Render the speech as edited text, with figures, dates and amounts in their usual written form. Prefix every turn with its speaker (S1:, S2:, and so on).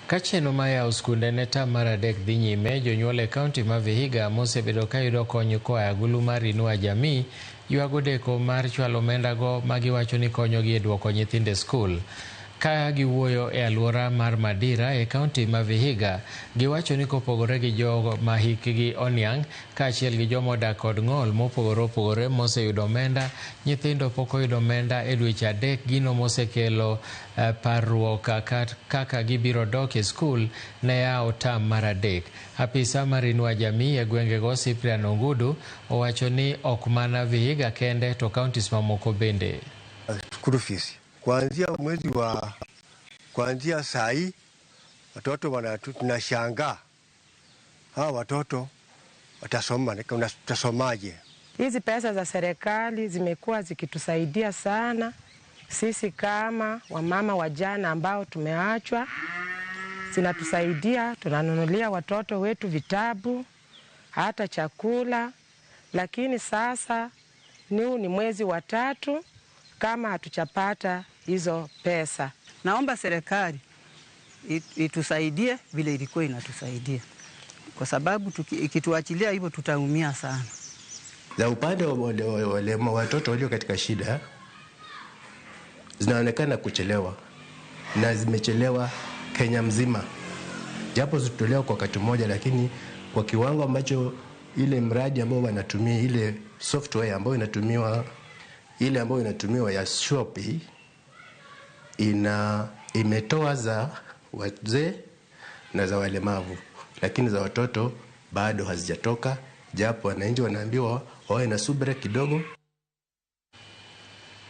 S1: Ka chenro mar yawo skunde ne tam mar adek dhi nyime, jonyuol e kaunti ma Vihiga mosebedo kayudo kony koa e agulu mar Inua Jamii ywago deko mar chwalo omendago ma giwacho ni konyogi e duoko nyithindo e skul. Ka giwuoyo e alwora mar Madira e kaunti ma Vihiga, giwacho ni kopogore gi jogo ma hikgi oniang' kaachiel gi joma odak kod ng'ol mopogore opogore moseyudo omenda, nyithindo pok oyudo omenda e dweche adek gino mosekelo parruok kaka gibiro dok e skul ne yawo tam mar adek. Apisa mar Inua Jamii e gwengego Cyprian Ongudu owacho ni ok mana Vihiga kende to counties mamoko bende.
S2: School fees kuanzia mwezi wa kuanzia saa hii watoto tunashangaa hawa watoto watasoma watasomaje?
S3: Hizi pesa za serikali zimekuwa zikitusaidia sana sisi kama wamama wajana ambao tumeachwa, zinatusaidia, tunanunulia watoto wetu vitabu, hata chakula. Lakini sasa ni mwezi wa tatu kama hatujapata hizo pesa.
S4: Naomba serikali itusaidie vile ilikuwa inatusaidia, kwa sababu ikituachilia hivyo tutaumia sana.
S5: Za upande wa wale watoto walio katika shida zinaonekana kuchelewa na zimechelewa Kenya mzima, japo zitolewa kwa wakati mmoja, lakini kwa kiwango ambacho ile mradi ambao wanatumia ile software ambayo inatumiwa ile ambayo inatumiwa ya Shopi ina imetoa za wazee na za walemavu, lakini za watoto bado hazijatoka, japo wananchi wanaambiwa wawe na subira kidogo.